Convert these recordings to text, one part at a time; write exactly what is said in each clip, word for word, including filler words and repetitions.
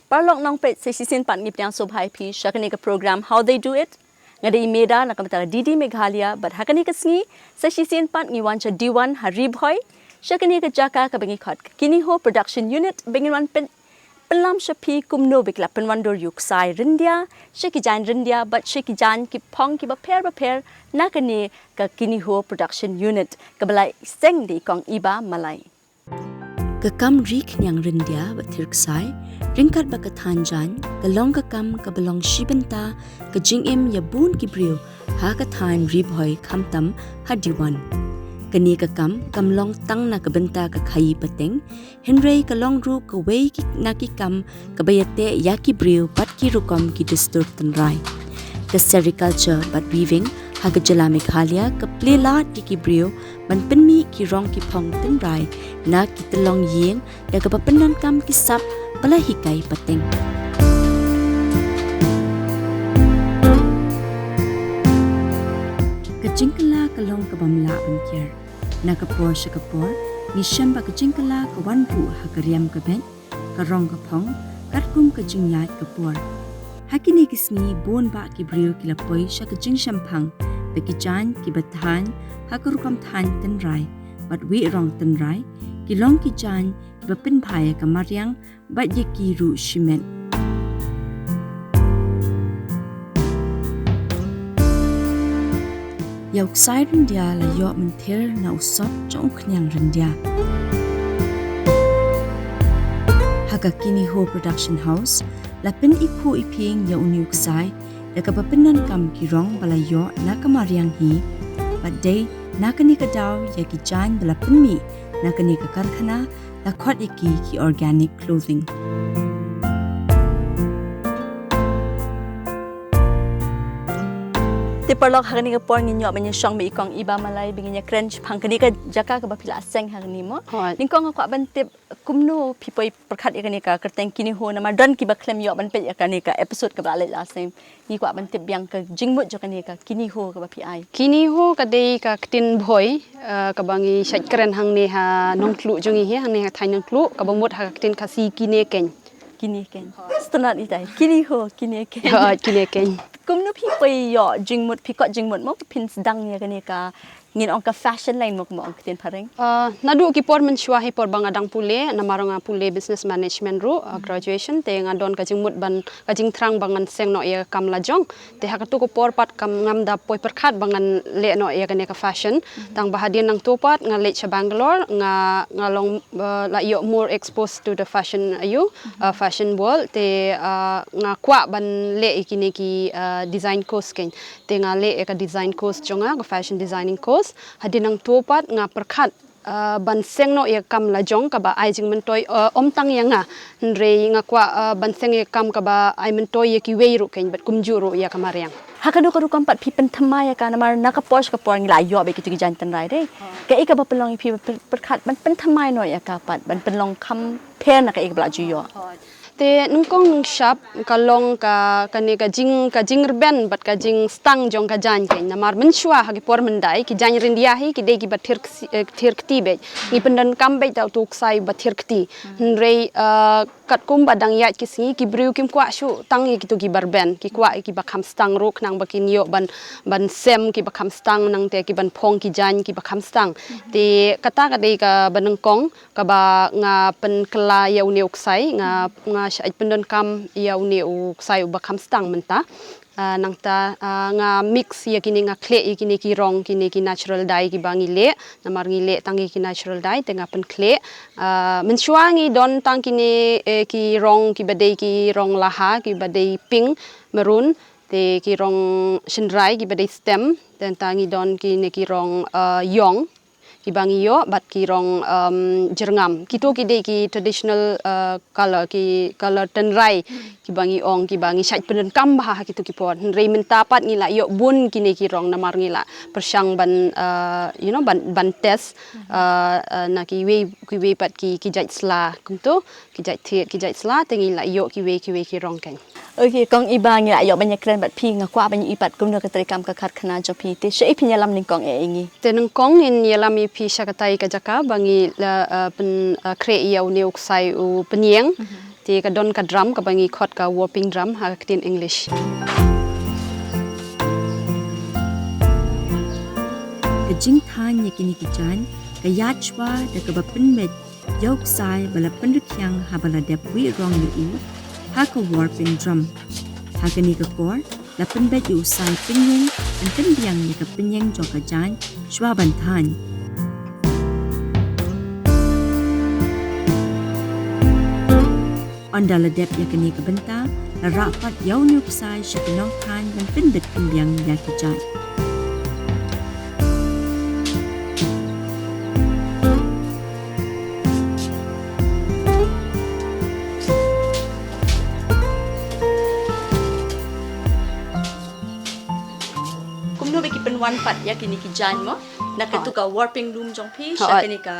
Paralok nongpeit, sa shisien pat ngi pdiang sngewbha ïa phi sha kane ka program How They Do It. Nga dei i Meda na ka bynta D D Meghalaya, bad ha kane ka sngi sa shisien pat ngi wan sha D one ha Ri Bhoi, sha kane ka jaka kaba ngi khot ka Kiniho Production Unit, ba ngin wan pyn pynlam sha phi kumno ba ki la pynwandur ïa u ksai ryndia sha ki jaiñ ryndia bad sha ki jaiñ ki phong kiba pher bapher na kane ka Kiniho Production Unit kaba la seng da i Kong Iba Malai. Ka kam ri khñiang ryndia bad thiar ksai, ryngkat bad ka thaiñ jaiñ, ka long ka kam kaba long shi bynta ka jingim ïa bun ki briew ha ka thaiñ Ri Bhoi khamtam ha D one. Kane ka kam kam long tang na ka bynta ka khaii pateng, hynrei ka long ruh kawei ki, na ki kam kaba ïateh ïa ki briew bad ki rukom ki dustur tynrai. Ka sericulture bad weaving ha ka jylla Meghalaya ka plie lad ïa ki briew ban pynmih ki rong ki phong tynrai na ki tyllong ïing da kaba pyndonkam ki sap ba la hikai pateng. Ka jingkylla ka long kabym lah ban kiar. Na ka por sha ka por ngi shem ba ka jingkylla ka wan ruh ha ka riam ka beit, ka rong ka phong, katkum ka jingïaid ka por. Ha kine ki sngi bun bah ki briew ki la poi sha ka jingshemphang ba ki jaiñ kiba thaiñ ha ka rukom thaiñ tynrai bad wei rong tynrai ki long ki jaiñ kiba pynbha ïa ka mariang bad ïa ki ruh shimet. Ïa u ksai ryndia la ïoh myntir na u sot jong u khñiang ryndia. Ha ka Kiniho Production House la pyniphuh iphieng ïa une u ksai da kaba pyndonkam ki rong ba la ïoh na ka mariang hi, bad dei na kane ka daw ïa ki jaiñ ba la pynmih na kane ka karkhana la khot ïa ki ki organic clothing. Te paralok, ha kane ka por ngin ïoh ban ïashong bad i Kong Iba Malai ba ngin ïakren shaphang kane ka jaka kaba phi la seng ha kane mo. Hooid. Nyngkong nga kwah ban tip kumno phi poi pyrkhat ïa kane ka kyrteng Kiniho, namar don kiba khlem ïoh ban peit ïa kane ka episode kaba la leit la seng. Ngi kwah ban tip biang ka jingmut jong kane ka Kiniho kaba phi ai. Kiniho ka dei ka ktien Bhoi, eh, kaba ngi shait kren hangne ha Nongtluh jong ngi hi, hangne ha thaiñ Nongtluh, kaba mut ha ka ktien Khasi kine keiñ. Kine keiñ. Sngewtynnat itai. Kiniho, kine keiñ. Hooid, kine keiñ. Kumno phi poi ïoh jingmut, phi kot jingmut mo, phin sdang ïa kane ka, ngin ong ka fashion line mo, kumba ong ka ktien phareng? Ah, naduh ki por mynshuwa hi por ba nga dang pule, namar nga pule business management ruh, ah, graduation, te nga don ka jingmut ban, ka jingthrang ba ngan seng noh ïa ka kam lajong. Te ha katu ka por pat kam ngam da poi pyrkhat ba ngan leh noh ïa kane ka fashion. Tang ba hadien nangto pat nga leit sha Bangalore, nga, nga long, ah, la ïoh more exposed to the fashion, aiu, ah, fashion world. Te, ah, nga kwah ban leh ïa kine ki, ah, design course keiñ. Te nga leh ïa ka design course jong nga, ka fashion designing course. Hadien nangto pat nga pyrkhat, ah, ban seng noh ïa ka kam lajong kaba ai jingmyntoi, ah, ym tang ïa nga. Hynrei nga kwah, ah, ban seng ïa ka kam kaba ai myntoi ïa kiwei ruh keiñ bad kumjuh ruh ïa ka mariang. Ha kano ka rukom pat phi pynthymmai ïa ka, namar na ka por sha ka por ngi la ïoh bad kitu ki jaiñ tynrai dei. Kaei kaba pynlong ïa phi ba pyrkhat ban pynthymmai noh ïa ka pat, ban pynlong kham pher na kaei kaba la ju ïoh? Te nyngkong nyngshap ka long ka, kane ka jing, ka jingrben bad ka jingstang jong ka jaiñ keiñ. Namar mynshuwa ha ki por myndai, ki jaiñ ryndia hi ki dei kiba thiar ksi-, eh, thiar kti beit. Ngi pyndonkam beit da utu u ksai ba thiar kti. Hynrei, eh, katkum ba dang ïaid ki sngi, ki briew kim kwah shuh tang ïa kitu kiba rben, ki kwah ïa kiba kham stang ruh, khnang ba kin ïoh ban, ban sem kiba kham stang, nangta ki ban phong ki jaiñ kiba kham stang. Te kata ka dei kaba nyngkong kaba nga pynkylla ïa une u ksai, nga, nga shait pyndonkam ïa une u ksai uba kham stang mynta. Ah, nangta, ah, nga mix ïa kine, nga khleh ïa kine ki rong, kine ki natural dye kiba ngi leh, namar ngi leh tang ïa ki natural dye, te nga pynkhleh. Ah, mynshuwa ngi don tang kine, eh, ki rong kiba dei ki rong laha, kiba dei pink, maroon, te ki rong shynrai kiba dei stem, te nangta ngi don kine ki rong, ah, ïong kiba ngi ïoh, bad ki rong, um, jyrngam. Kitu ki dei ki traditional, uh, color, ki color tynrai, kiba ngi ong, kiba ngi shait pyndonkam bha ha kitu ki por. Hynrei mynta pat ngi la ïoh bun kine ki rong namar ngi la pyrshang ban, uh, you know, ban, ban test, uh, uh, na kiwei, kiwei pat ki, ki jait sla kumtu. Ki jait thiar, ki jait sla, te ngi la ïoh kiwei, kiwei ki rong keiñ. Ok, Kong Iba, ngi la ïoh ban ïakren bad phi, nga kwah ban ïohi pat kumno ka treikam ka karkhana jong phi. Te shaei phin ïalam nyngkong ïa ngi? Te nyngkong ngin ïalam ïa phi sha katai ka jaka ba ngi la, uh, pyn, uh, khreh ïa une u ksai u pynïeng. Te ka don ka drum kaba ngi khot ka warping drum ha ka ktien English. Ka jingthaiñ ïa kine ki jaiñ ka ïaid shwa da kaba pynbeit ïa u ksai ba la pynrkhiang haba la dep wih rong ïa u ha ka warping drum. Ha kane ka kor la pynbeit ïa u ksai pynïeng ban pynbiang ïa ka pynïeng jong ka jaiñ shwa ban thaiñ. Ynda la dep ïa kane ka bynta la rah pat ïa une u ksai sha ki nongthaiñ ban pynbeit pynbiang ïa ki jaiñ. Kumno ba ki pynwan pat ïa kine ki jaiñ mo? Na katu ka warping loom jong phi sha kane ka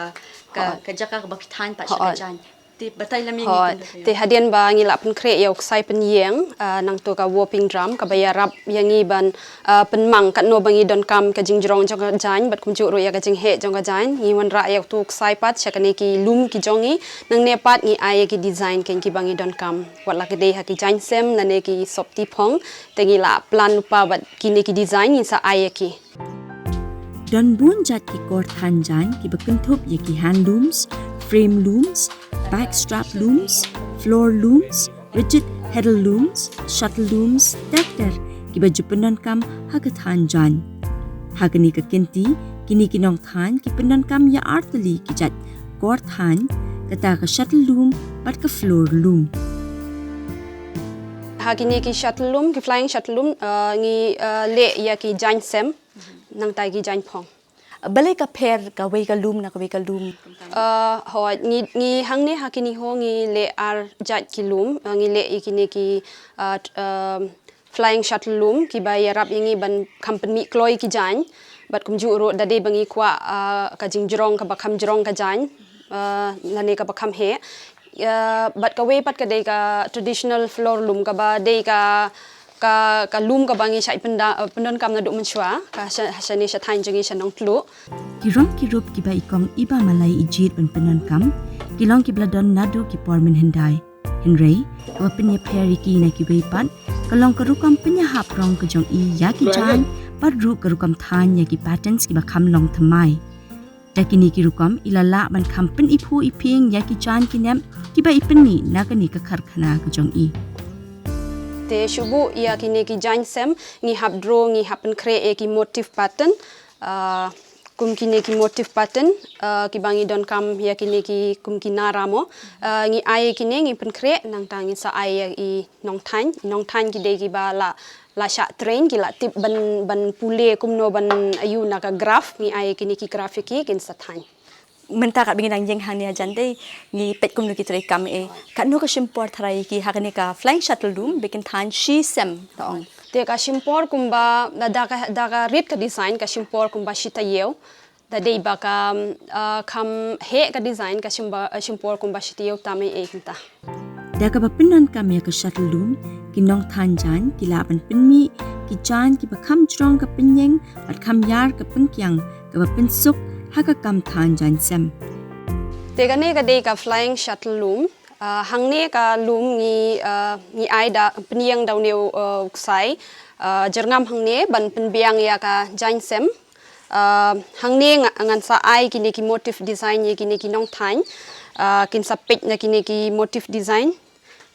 ka ka jaka kaba phi thaiñ pat sha ka jaiñ. Te batai la mi ngi kumno. Te hadien ba ngi la pynkhreh ïa u ksai pynïeng, ah, nangtu ka warping drum kaba ïarap ïa ngi ban, ah, pynmang katno ba ngi donkam ka jingjrong jong ka jaiñ bad kumjuh ruh ïa ka jingheh jong ka jaiñ, ngi wanrah ïa utu u ksai pat sha kane ki loom ki jong ngi. Nangne pat ngi ai ïa ki design kein kiba ngi donkam, wat la ka dei ha ki jaiñ sem lane ki sopti phong. Te ngi la plan lypa bad kine ki design ngin sa ai ïa ki. Don bun jait ki kor thaiñ jaiñ kiba kynthup ïa ki hand looms, frame looms, back strap looms, floor looms, rigid heddle looms, shuttle looms ter ter kiba ju pyndonkam ha ka thaiñ jaiñ. Ha kane ka kynti kine ki nongthaiñ ki pyndonkam ïa artylli ki jait kor thaiñ, kata ka shuttle loom bad ka floor loom. Ha kine ki shuttle loom, ki flying shuttle loom, ah, ngi, ah, leh ïa ki jaiñ sem nangta ki jaiñ phong. Balei ka pher kawei ka loom na kawei ka loom? Ah, hooid, ngi, ngi hangne ha kine ho ngi leh ar jait ki loom, ah, ngi leh ïa kine ki, ah, t-, ah, flying shuttle loom kiba ïarap ïa ngi ban kham pynmih kloi ki jaiñ. Bad kumjuh ruh da dei ba ngi kwah, ah, ka jingjrong kaba kham jrong ka jaiñ, ah, lane kaba kham heh. Ah, bad kawei pat ka dei ka traditional floor loom kaba dei ka ka, ka loom kaba ngi shait pynda, eh, pyndonkam naduh mynshuwa, ka sha, shane sha thaiñ jong ngi sha Nongtluh. Ki rong ki rup kiba i kong Iba Malai i jied ban pyndonkam ki long kiba la don naduh ki por mynhyndai. Hynrei kaba pynïapher ïa ki na kiwei pat ka long ka rukom pynïahap rong ka jong i ïa ki jaiñ bad ruh ka rukom thaiñ ïa ki patterns kiba kham long thymmai. Da kine ki rukom i la lah ban kham pyniphuh iphieng ïa ki jaiñ ki nep kiba i pynmih na kane ka karkhana ka jong i. Te shuh buh ïa kine ki jaiñ sem ngi hap draw, ngi hap pynkhreh ïa ki motif pattern. Ah, kum kine ki motif pattern, ah, kiba ngi donkam ïa kine ki kum ki nara mo. Ah, ngi ai ïa kine ngi pynkhreh nangta ngin sa ai ïa i nongthaiñ, i nongthaiñ ki dei kiba la la shah train, ki la tip ban, ban pule kumno ban ïoh na ka graph, ngi ai kine ki graph ïa ki kin sa thaiñ. Mynta katba ngi dang ïeng hangne hajan te ngi peit kumno ki trei kam, eh, katno ka shim por tharai ïa ki ha kane ka flying shuttle loom ba kin thaiñ shi sem, to ong. Te ka shim por kumba da, da ka, da ka rit ka design ka shim por kumba shi taïew. Da dei ba ka, ah, kham heh ka design ka shim ba, ah, shim por kumba shi taïew tam ei ei kumta. Da kaba pyndonkam ïa ka shuttle loom ki nongthaiñ jaiñ ki lah ban pynmih ki jaiñ kiba kham jrong ka pynïeng bad kham ïar ka pynkiang kaba pynsuk ha ka kam thaiñ jaiñ sem. Te kane ka dei ka flying shuttle loom. Ah, hangne ka loom ngi, ah, ngi ai da pynïeng da une u, ah, u ksai. Ah, jyrngam hangne ban pynbiang ïa ka jaiñ sem. Ah, hangne nga, ngan sa ai kine ki motif design ïa kine ki nongthaiñ. Ah, kin sa peit na kine ki motif design.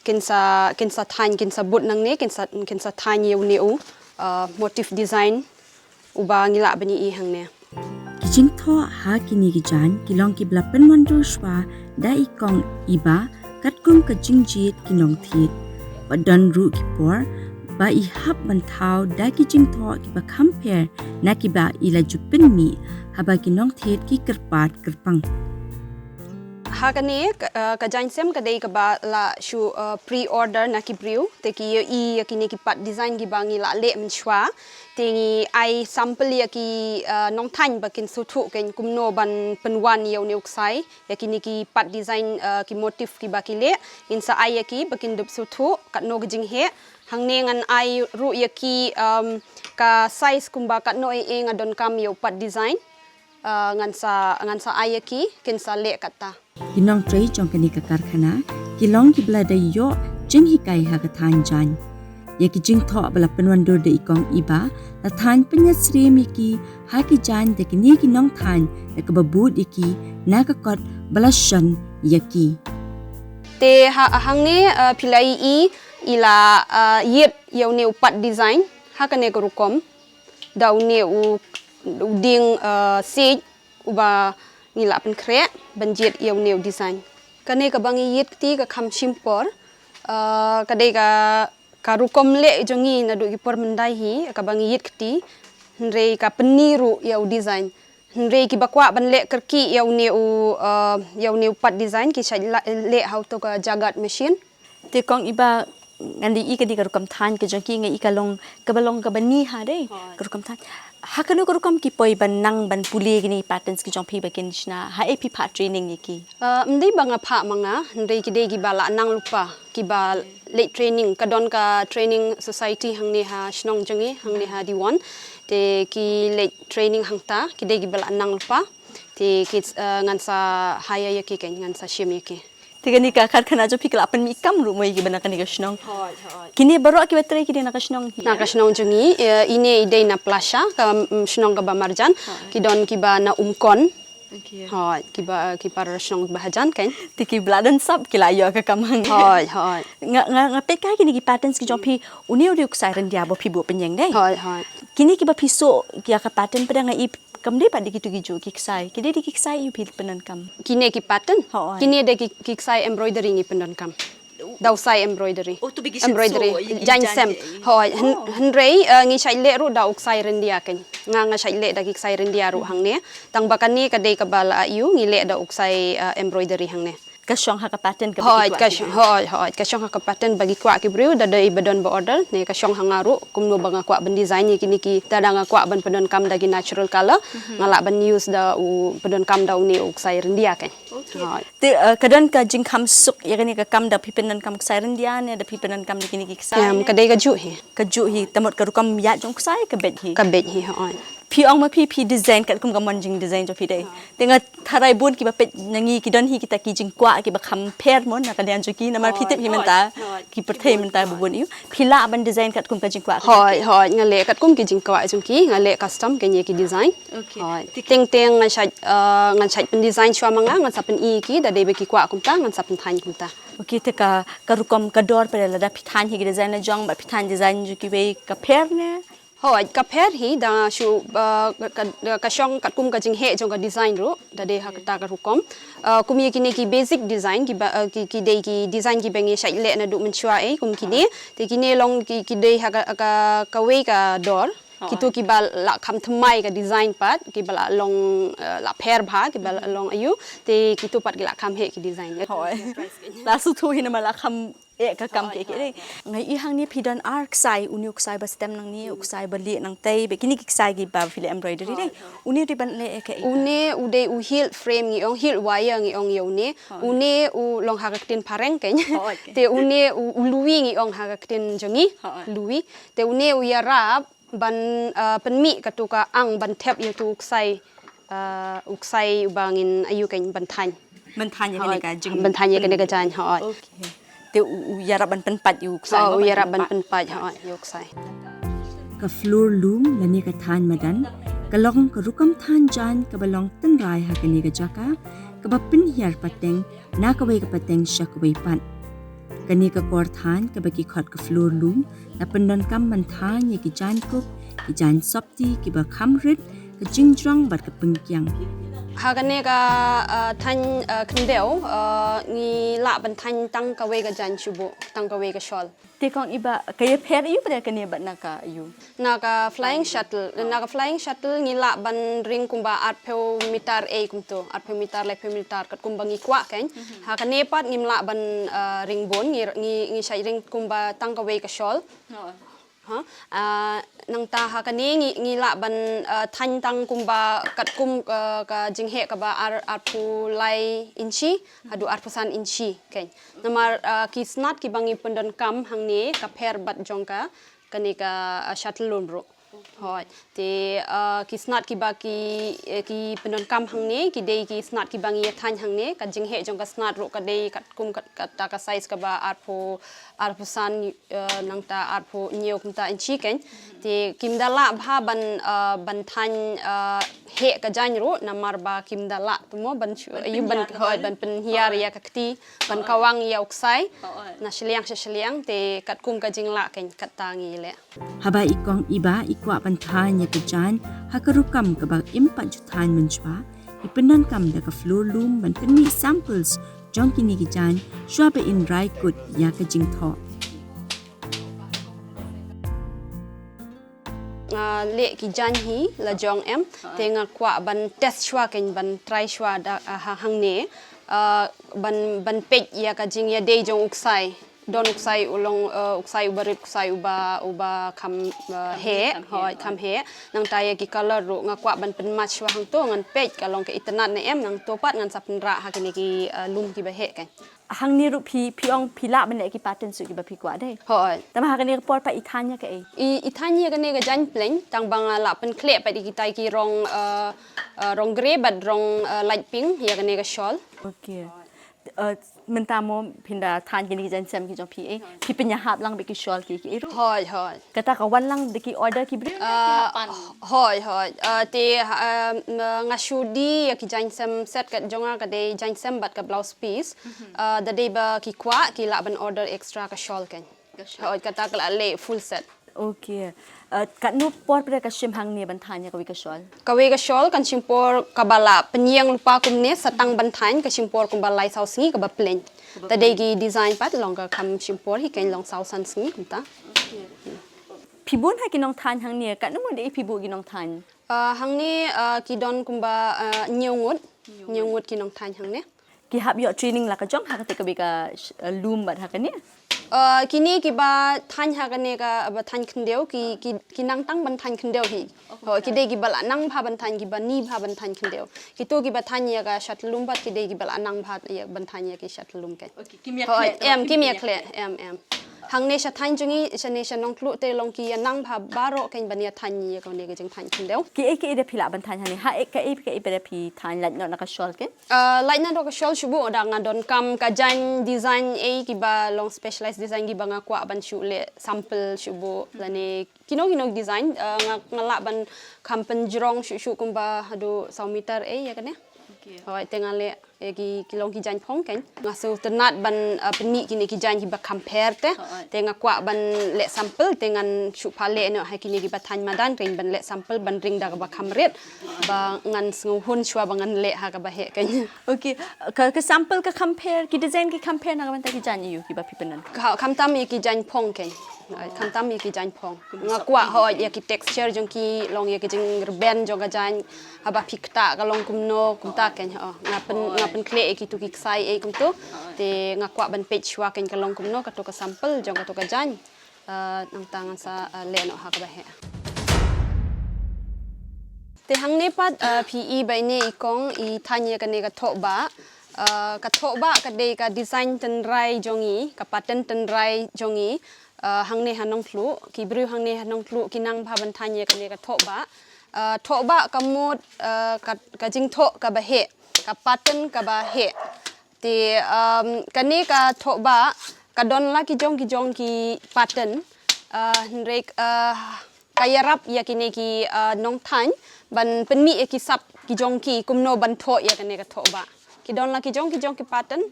Kin sa, kin sa thaiñ, kin sa bud nangne, kin sa, kin sa thaiñ ïa une u, ah, motif design uba ngi lah ban ïohi hangne. Ki jingthoh ha kine ki jaiñ ki long kiba la pynwandur shwa da i kong Iba katkum ka jingjied ki nongthied. Ba don ruh ki por ba i hap ban thaw da ki jingthoh kiba kham pher na kiba i la ju pynmih haba ki nongthied ki kyrpad kyrpang. Ha kane ka, eh, ka jaiñ sem ka dei kaba la shu, eh, pre-order na ki briew, te ki ïohi ïa kine ki part design kiba ngi la leh mynshuwa. Te ngi ai sample ïa ki, eh, nongthaiñ ba kin sngewthuh kein kumno ban pynwan ïa une u ksai ïa kine ki part design, eh, ki motif kiba ki leh. Ngin sa ai ïa ki ba kin dup sngewthuh katno ka jingheh. Hangne ngan ai ruh ïa ki, em, ka size kumba katno ei ei nga donkam ïa u part design. Eh, ngan sa, ngan sa ai ïa ki kin sa leh katta. Ki nongtrei jong kane ka karkhana ki long kiba la da ïoh jinghikai ha ka thaiñ jaiñ. Ïa ki jingthoh ba la pynwandur da i Kong Iba la thaiñ pynïasyriem ïa ki ha ki jaiñ da kine ki nongthaiñ da kaba bud ïa ki na ka kot ba la shon ïa ki. Te ha hangne, uh, phi la ïohi i la, uh, ïit ïa une u pat design ha kane ka rukom da une u, u dieng, uh, siej uba ngi la pynkhreh ban jied ïa une u design. Kane kaba ngi ïit kti ka kham shim por, uh, ka dei ka, ka rukom leh jong ngi naduh ki por myndai hi kaba ngi ïit kti, hynrei ka pynni ruh ïa u design. Hynrei kiba kwah ban leh kyrkieh ïa une u, uh, ïa une u pat design ki shait la-, leh ha uto ka Jagat machine. Te Kong Iba, ngan da ïohi ka dei ka rukom thaiñ ka jong ki, nga ïohi ka long kaba long kaba ni ha dei. Hooid. Ka rukom thaiñ. Ha kano ka rukom ki poi ban nang ban pule kine ki patterns ki jong phi ba kin shna, haei phi phah training ïa ki? Uh, ym dei ba nga phah ma nga, hynrei ki dei kiba la nang lypa, kiba leit training, ka don ka training society hangne ha shnong jong ngi, hangne ha Diwon. Te ki leit training hangta, ki dei kiba la nang lypa. Te ki, uh, ngan sa hire ïa ki, keiñ ngan sa shim ïa ki. Te kane ka karkhana jong phi ka la pynmih kam ruh mo ïa kiba na kane ka shnong. Hooid, hooid. Kine baroh kiba trei ki dei na ka shnong hi? Na ka shnong jong ngi, eh, ine i dei na Plasha, ka, mm, shnong kaba marjan, hooid, ki don kiba na Umkon. Okay. Hooid, kiba, ki para shnong ba hajan keiñ. Te kiba la don sap ki la ïoh ka kam hangne. Hooid, hooid. Nga, nga, nga peit ka kine ki patterns ki jong phi, une u dei u ksai ryndia ba phi buh pynïeng dei? Hooid, hooid. Kine kiba phi suh ïa ka pattern pat nga i kam dei pat dei kito ki juh ki ksai. Ki dei dei ki ksai ïa phi pyndonkam? Kine ki pattern? Hooid. Kine dei ki, ki ksai embroidery ngi pyndonkam. Da u ksai embroidery. Oh, to be ki embroidery. Jaiñ sem. Hooid. Hynrei, eh, ngi shait leh ruh da u ksai ryndia keiñ. Nga, nga shait leh da ki ksai ryndia ruh hangne. Tang ba kane ka dei kaba la ïoh ngi leh da u ksai, eh, embroidery hangne. Ka shong ha ka pattern kaba ki kwah ki briew. Hooid, hooid, ka shong ha ka pattern ba ki kwah ki briew, da dei ba don ba order, ne ka shong ha nga ruh, kumno ba nga kwah ban design ïa kine ki, da, da nga kwah ban pyndonkam da ki natural color, nga lah ban use da u pyndonkam da une u ksai ryndia keiñ. Okay. Hooid. Te, eh, ka don ka jingkham suk ïa kane ka kam da phi pyndonkam ksai ryndia ne da phi pyndonkam da kine ki ksai ne? Em, ka dei ka juh hi. Ka juh hi, te mut ka rukom ïaid jong u ksai ka beit hi. Ka beit hi, hooid. Phi ong ma phi, phi design katkum ka mon jingdesign jong phi dei. Te nga tharai bun kiba peit na ngi ki don hi kita ki jingkwah kiba kham pher mo na ka liang jong ki, namar phi tip hi mynta ki pyrthei mynta ba bun ïa u. Phi lah ban design katkum ka jingkwah ka jong ki? Hooid, hooid, nga leh katkum ki jingkwah jong ki, nga leh custom keiñ ïa ki design. Okay. Hooid. Teng teng ngan shait, eh, ngan shait pyndesign shuwa ma nga, ngan sa pyni ki, da dei ba ki kwah kumta ngan sa pynthaiñ kumta. Okay, te ka, ka rukom ka dor pat lada phi thaiñ hi ki design la jong bad phi thaiñ design jong kiwei ka pher ne? Hooid, ka pher hi da shu, uh, ka, ka, ka shong katkum ka jingheh jong ka design ruh, da dei ha kata ka rukom. Uh, kum ïa kine ki basic design, kiba, uh, ki, ki dei ki design kiba ngi shait leh naduh mynshuwa ei, kum kine. Te kine long ki, ki dei ha ka, ka, kawei ka dor. Kito kiba la kham thymmai ka design pat, kiba la long, uh, la pher bha, kiba la long aiu. Te kito pat ki la kham heh ki design. Hooid. La sngewthuh hi namar la kham eh ka kam ki, ki dei. Nga ïohi hangne phi don ar ksai, une u ksai ba stem nangne, u ksai ba lieh nangtei, ba kine ki ksai kiba phi leh embroidery dei. Une u dei ban leh eh kaei? Une u dei u hilt frame ngi ong, hilt wire ngi ong ïa une. Une u long ha ka ktien phareng keiñ. Te une u, u lui ngi ong ha ka ktien jong ngi. Lui. Te une u ïarap ban, uh, pynmih katu ka ang ban thep ïa utu u ksai, uh, u ksai uba ngin aiu keiñ ban thaiñ. Ban thaiñ ïa kane ka jing-, ban thaiñ ïa kane ka jaiñ, hooid. Okay. Te u, u ïarap ban pynpait ïa u ksai. Hooid, u ïarap ban pynpait, hooid, ïa u ksai. Ka floor loom lane ka thaiñ madan ka long ka rukom thaiñ jaiñ kaba long tynrai ha kane ka jaka, kaba pynhiar pateng na kawei ka pateng sha kawei pat. Kane ka kor thaiñ kaba ki khot ka floor loom la pyndonkam ban thaiñ ïa ki jaiñ kup, ki jaiñ sopti kiba kham rit, ka jingjrong bad ka pynkiang. Ha kane ka, uh, thaiñ, uh, khyndew, uh, ngi lah ban thaiñ tang kawei ka jaiñ shuh, tang kawei ka shawl. Te Kong Iba, ka ïapher aiu pat kane bad na ka aiu? Na ka flying shuttle, na ka flying shuttle ngi lah ban ring kumba arphew meter ei kumto, arphew meter, laiphew meter, katkum ba ngi kwah keiñ. Ha kane pat ngim lah ban, uh, ring bun, ngi, ngi, ngi shait ring kumba tang kawei ka shawl. Ha? Uh, nangta ha kane ngi, ngi lah ban, uh, thaiñ tang kumba katkum, uh, ka jingheh kaba ar, arphew lai inchi haduh arphew san inchi keiñ. Namar, uh, ki snat kiba ngi pyndonkam hangne ka pher bad jong ka, kane ka, uh, shuttle loom ruh. Hoi. Te, ah, ki snat kiba ki, eh, ki pyndonkam hangne, ki dei ki snat kiba ngi ïa thaiñ hangne, ka jingheh jong ka snat ruh ka dei katkum kat, kata ka size kaba arphew, arphew san, eh, nangta arphew hynñiew kumta inchi kein. Te kim da lah bha ban, eh, ban thaiñ, eh, heh ka jaiñ ruh, namar ba kim da lah te mo ban shu, ban ïa ban pynhiar, hoi, ban pynhiar ïa ka kti, ban kawang ïa u ksai na shiliang sha shiliang, te katkum ka jinglah kein kata ngi leh. Haba i kong i bah i kwah ban thaiñ ïa ka jaiñ ha ka rukom kaba im pat ju thaiñ mynshwa, i pyndonkam da ka floor loom ban pynmih samples jong kine ki jaiñ shuwa ba in rai kut ïa ka jingthoh. Nga leh ki jaiñ hi la jong em, te nga kwah ban test shuwa kein, ban try shuwa da, ah, ha, hangne, ah, ban, ban peit ïa ka jingïadei jong u ksai. Don u ksai u long, eh, u ksai uba rit, u ksai uba, uba kham, eh, heh, kham heh, hoi, kham heh. Nangta ïa ki color ruh nga kwah ban pynmatch shuwa hangto, ngan peit ka long ka itynnad ne em, nangto pat ngan sa pynrah ha kine ki, eh, loom kiba heh kein. Hangne ruh phi, phi ong phi lah ban leh ki pattern shuh kiba phi kwah dei. Hoi. Tangba ha kane ka por pat i thaiñ ïa kaei? I, i thaiñ ïa kane ka jaiñ pleng, tangba nga lah pynkhleh pat ïa kitai ki rong, eh, eh, rong grey bad rong, eh, light pink ïa kane ka shawl. Okay. Eh, mynta mo phin da thaiñ kine ki jaiñ sem ki jong phi, eh, phi pynïahap lang bad ki shawl ki, ki ruh? Hoi, hoi. Kata ka wan lang da ki order ki briew ne ki hap pan? Ah, hoi, hoi. Ah, te, ah, nga shu die ïa ki jaiñ sem set ka jong nga ka dei jaiñ sem bad ka blouse piece. Ah, da dei ba ki kwah ki lah ban order extra ka shawl kein. Ka shawl. Hoi, kata ka la leh full set. Okay. Ah, katno por pat ka shim hangne ban thaiñ ïa kawei ka shawl? Kawei ka shawl kan shim por kaba la pynïeng lypa kumne sa tang ban thaiñ ka shim por kumba lai saw sngi kaba pleng. Kaba pleng. Ta dei ki design pat long ka kham shim por hi kein long saw san sngi kumta. Okay. Phi bun ha ki nongthaiñ hangne, katno ngut de phi buh ki nongthaiñ? Ah, hangne, ah, ki don kumba, ah, hynñiew ngut. Hynñiew ngut ki nongthaiñ hangne. Ki hap ïoh training la ka jong ha kata kawei ka sh-, ah, loom bad ha kane? Ah, kine kiba thaiñ ha kane kaba thaiñ khyndew, ki, ki, ki nang tang ban thaiñ khyndew hi. Hoi, ki dei kiba la nang bha ban thaiñ, kiba ni bha ban thaiñ khyndew. Kito kiba thaiñ ïa ka shuttle loom pat ki dei kiba la nang bha ïa ban thaiñ ïa ki shuttle loom kein. Okay, kim ïa khleh, em, kim ïa khleh, em, em. Hangne sha thaiñ jong ngi, shane sha Nongtluh te long ki ïa nang bha baroh kein ban ïa thaiñ ïa kane ka jingthaiñ khyndew. Kiei kiei de phi lah ban thaiñ hangne? Ha, eh, kaei kaei de phi thaiñ, lait noh na ka shawl kein? Ah, lait noh na ka shawl shu buh, da nga donkam ka jaiñ design ei kiba long specialized design kiba nga kwah ban shu leh sample shu buh lane kino kino design, ah, nga, nga lah ban kham pynjrong shuh shuh kumba haduh saw meter ei ïa kane. Okay. Hoi, te nga leh ïa ki, ki long ki jaiñ phong kein. Nga sngewtynnad ban, ah, pynmih kine ki jaiñ kiba kham pher te. Hoi. Te nga kwah ban leh sample te ngan shu pha leh noh ha kine kiba thaiñ madan kein ban leh sample ban ring da kaba kham rit. Ba ngan sngewhun shuwa ba ngan leh ha kaba heh kein. Okay, ka, ka sample ka kham pher, ki design ki kham pher na ka bynta ki jaiñ aiu kiba phi pyndonkam? Ka, khamtam ïa ki jaiñ phong kein. Ai, khamtam ïa ki jaiñ phong. Nga kwah, hoi, ïa ki texture jong ki, long ïa ki jingrben jong ka jaiñ, haba phi ktah ka long kumno, kumta kein, oh. Nga pyn, nga pynkhleh ïa kitu ki ksai ei kumtu. Te nga kwah ban peit shuwa kein ka long kumno kato ka sample jong kato ka jaiñ. Ah, nangta ngan sa, ah, leh noh ha kaba heh. Te hangne pat, ah, phi i ba ine i kong i thaiñ ïa kane ka thohbah. Ah, ka thohbah ka dei ka design tynrai jong ngi, ka pattern tynrai jong ngi. Ah, hangne ha Nongtluh, ki briew hangne ha Nongtluh ki nang bha ban thaiñ ïa kane ka thohbah. Ah, thohbah ka mut, ah, ka, ka jingthoh kaba heh, ka pattern kaba heh. Te, um, kane ka thohbah ka don la ki jong ki jong ki pattern, ah, hynrei, ah, ka ïarap ïa kine ki, ah, nongthaiñ ban pynmih ïa ki sap ki jong ki kumno ban thoh ïa kane ka thohbah. Ki don la ki jong ki jong ki pattern.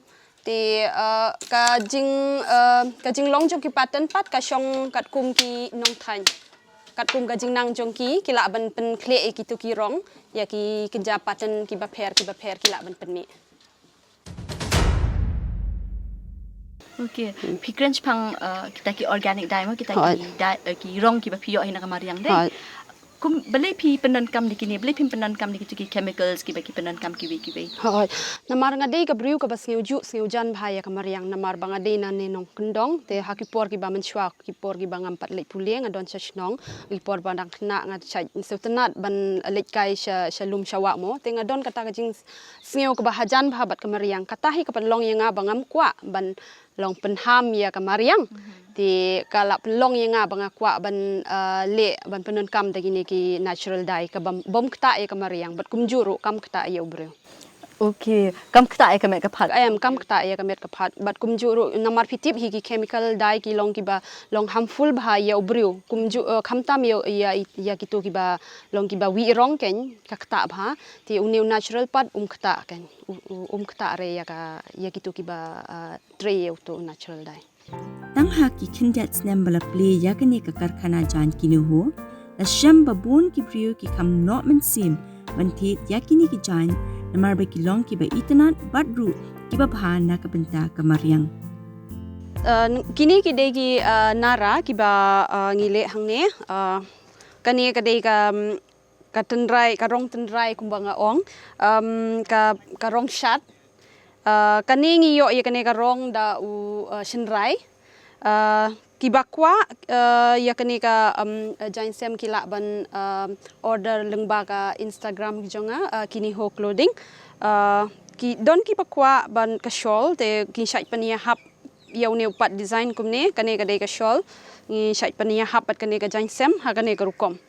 Te, ah, ka jing, ah, ka jinglong jong ki pattern pat ka shong katkum ki nongthaiñ. Katkum ka jingnang jong ki, ki lah ban pynkhleh ïa kitu ki rong ïa ki kynja pattern kiba pher kiba pher ki lah ban pynmih. Okay. Phi kren shaphang, uh, kita ki organic dye mo, kita ki dye, uh, ki rong kiba phi ïoh hi na ka mariang dei. Kum balei phi pyndonkam da kine, balei phim pyndonkam da kitu ki chemicals kiba ki pyndonkam kiwei kiwei? Hoi. Namar nga dei ka briew kaba sngewjuh sngewjan bha ïa ka mariang, namar ba nga dei na ne nongkyndong, te ha ki por kiba mynshuwa ki por kiba ngam pat leit pule nga don sha shnong, ki por ba dang khynnah nga shait sngewtynnad ban leit kai sha, sha lum sha wah mo. Te nga don kata ka jingsngew kaba hajan bha bad ka mariang. Kata hi ka pynlong ïa nga ba ngam kwah ban, long pynham ïa ka mariang. Te ka la pynlong ïa nga ba nga kwah ban, ah, leh ban pyndonkam da kine ki natural dye kaba ym ktah ïa ka mariang bad kumjuh ruh kam ktah ïa u briew. Okay, kam ktah ïa ka met ka phad. Em, kam ktah ïa ka met ka phad bad kumjuh ruh namar phi tip hi ki chemical dye ki long kiba long harmful bha ïa u briew. Kumjuh, eh, khamtam ïa, ïa, ïa kito kiba long kiba wih rong kein ka ktah bha. Te une u natural pat um ktah kein. U, u, um ktah re ïa ka, ïa kito kiba, ah, trei ïa uto u natural dye. Tang ha ki khyndiat snem ba la plie ïa kane ka karkhana jaiñ Kiniho, la shem ba bun ki briew ki kham noh mynsiem ban thied ïa kine ki jaiñ namar ba ki long kiba itynnad bad ruh kiba bha na ka bynta ka mariang. Uh, kine ki dei ki, uh, nara kiba, uh, ngi leh hangne. Uh, kane ka dei ka, um, ka tynrai, ka rong tynrai kumba nga ong, um, ka, ka rong shad. Uh, kane ngi ïoh ïa kane ka rong da u, uh, shynrai. Uh, kiba kwah, uh, ïa kane ka, um, uh, jaiñsem ki lah ban, um, order lyngba ka Instagram ki jong nga, uh, Kiniho Clothing. Uh, ki don kiba kwah ban ka shawl te ki shait pynïahap ïa une u pat design kumne, kane ka dei ka shawl. Ngi shait pynïahap bad kane ka jaiñsem ha kane ka rukom.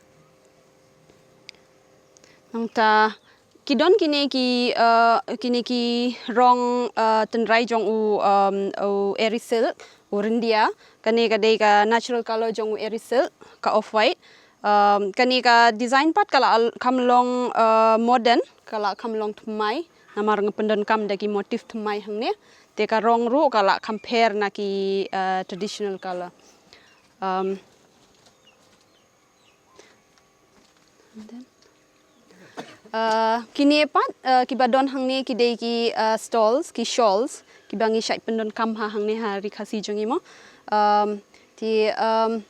Nangta ki don kine ki, uh, kine ki rong, uh, tynrai jong u, um, u eri silk, u ryndia. Kane ka dei ka natural color jong u eri silk, ka off white. Um, kane ka design pat ka la kham long, uh, modern, ka la kham long thymmai. Namar nga pyndonkam da ki motif thymmai hangne. Te ka rong ruh ka la kham pher na ki, uh, traditional color. Um, Uh, kine pat, uh, kiba don hangne ki dei ki, uh, stalls, ki shawls, kiba ngi shait pyndonkam ha hangne ha Ri Khasi jong ngi mo. Um, te, um,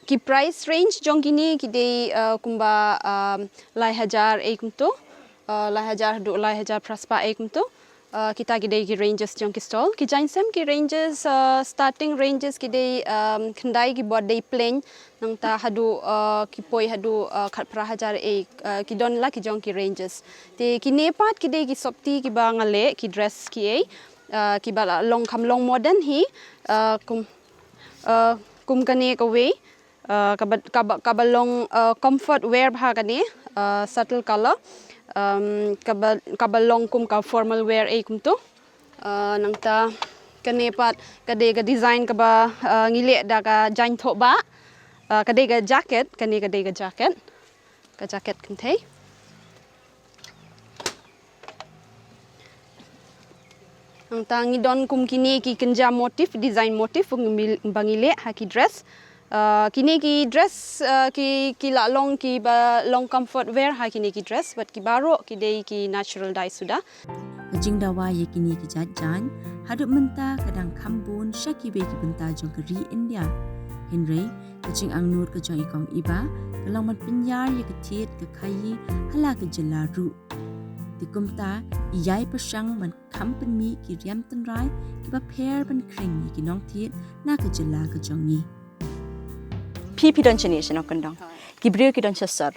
ki price range jong kine ki dei, uh, kumba, um, lai hajar ei kumto, uh, lai hajar haduh lai hajar phra spah ei kumto. Uh, kita ki dei ki ranges jong ki stall. Ki jaiñsem ki ranges, uh, starting ranges ki dei, um, khyndai ki bor dei plain, nangta haduh, uh, ki poi haduh, uh, khatphra hajar ei, uh, ki don la ki jong ki ranges. Te kine pat ki dei ki sopti kiba nga leh, ki dress ki ei, uh, kiba la long kham long modern hi, uh, kum, uh, kum kane kawei. Uh, kaba, kaba, kaba long, uh, comfort wear bha kane, uh, subtle color. Um, kaba, kaba long kum ka formal wear ei kumto. Uh, nangta kane pat ka dei ka design kaba, uh, ngi leh da ka jaiñ thohbah. Uh, ka dei ka jacket, kane ka dei ka jacket. Ka jacket kynthei. Nangta ngi don kum kine ki kynja motif, design motif, ba ngi leh ha ki dress. Uh, kine ki dress, uh, ki, ki la long kiba long comfort wear ha kine ki dress, bad ki baroh ki dei ki natural dye suda. Ka jingdawa ïa kine ki jait jaiñ, haduh mynta ka dang kham bun sha kiwei ki bynta jong ka ri India. Hynrei, ka jingangnud ka jong i kong Iba, ka long ban pynïar ïa ka thied ka khaïi, ha la ka jylla ruh. Te kumta, i ïai pyrshang ban kham pynmih ki riam tynrai, kiba pher ban khring ïa ki nongthied, na ka jylla ka jong ngi. Phi phi don shane sha Nongkyndong. Ki briew ki don sha sor.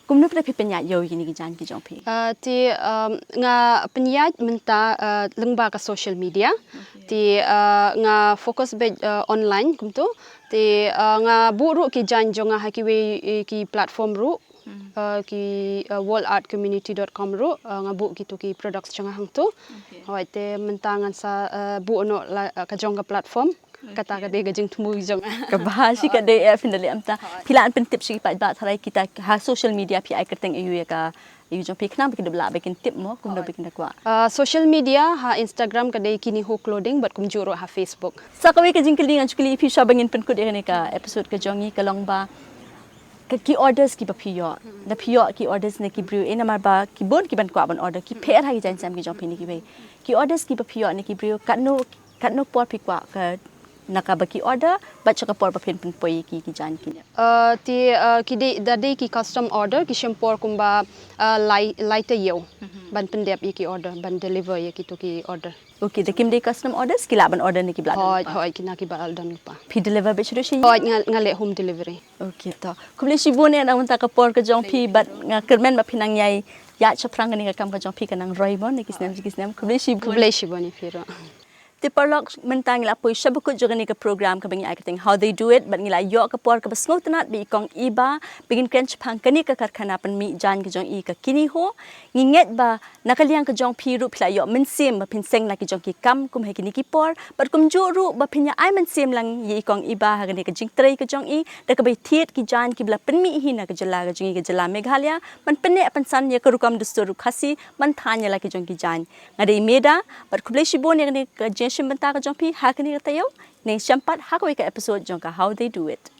Kumno phi phi pynïaid ïa kine ki jaiñ ki jong phi. Uh, te, um, nga pynïaid mynta, uh, lyngba ka social media. Te, uh, nga focus beit, uh, online kumto. Te, uh, nga buh ruh ki jaiñ jong nga ha kiwei, eh, ki platform ruh. Uh, ki, uh, world art community dot com ruh, uh, nga buh kito ki products jong nga hangto. Hooid te mynta ngan sa, uh, buh noh la, uh, ka jong ka platform. Kata ka dei ka jingthmu jong nga. Kaba shi ka dei, eh, phin da leh mynta. Phi lah ban pyntip sha ki paidbah tharai kita ha social media phi ai kyrteng aiu ïa ka, aiu jong phi khnang ba kin da lah ba kin tip mo kumno ba kin da kwah. Uh, social media ha Instagram ka dei Kiniho Clothing bad kumjuh ruh ha Facebook. Sa kawei ka jingkylli ngan shu kylli ïa phi shuwa ba ngin pynkut ïa kane ka episode ka jong ngi ka long ba ki orders kiba phi ïoh. Da phi ïoh ki orders na ki briew, eh, namar ba ki bun kiban kwah ban order, ki pher ha ki jaiñsem ki jong phi na kiwei. Ki orders kiba phi ïoh na ki briew, katno, katno por phi kwah ka na kaba ki order, bad sha ka por ba phin pynpoi ïa ki, ki jaiñ ki. Uh, te, uh, ki dei, da dei ki custom order, ki shim por kumba, uh, lai, lai taïew. Ban pyndep ïa ki order, ban deliver ïa kito ki order. Okay, da kim dei custom orders, ki lah ban order na kiba la don lypa. Hooid, hooid, ki na kiba la don lypa. Phi deliver beit shuh shuh? Hooid, nga, nga leh home delivery. Okay, to. Khublei shibun eh na mynta ka por ka jong phi bad nga kyrmen ba phi nang ïai ïaid shaphrang kane ka kam ka jong phi ka nang roi mo na ki snem ki snem. Khublei shibun. Khublei shibun ïa phi ruh. Te paralok, mynta ngi la poi sha bakut jong kane ka program kaba ngi ai kyrteng How They Do It, bad ngi la ïoh ka por kaba sngewtynnat bad i Kong Iba, ba kin kren shaphang kane ka karkhana pynmih jaiñ ka jong i, ka Kiniho. Ngi ngeit ba na ka liang ka jong phi ruh phi la ïoh mynsiem ba phin seng la ki jong ki kam kum ha kine ki por, bad kumjuh ruh ba phin ïa ai mynsiem lang ïa i Kong Iba ha kane ka jingtrei ka jong i, da kaba thied ki jaiñ kiba la pynmih hi na ka jylla ka jong i, ka jylla Meghalaya, ban pynneh pynsan ïa ka rukom dustur u Khasi ban thaiñ ïa la ki jong ki jaiñ. Nga dei Meda, bad khublei shibun ïa kane ka jingïashim bynta ka jong phi ha kane ka taïew. Nang ïashem pat ha kawei ka episode jong ka How They Do It.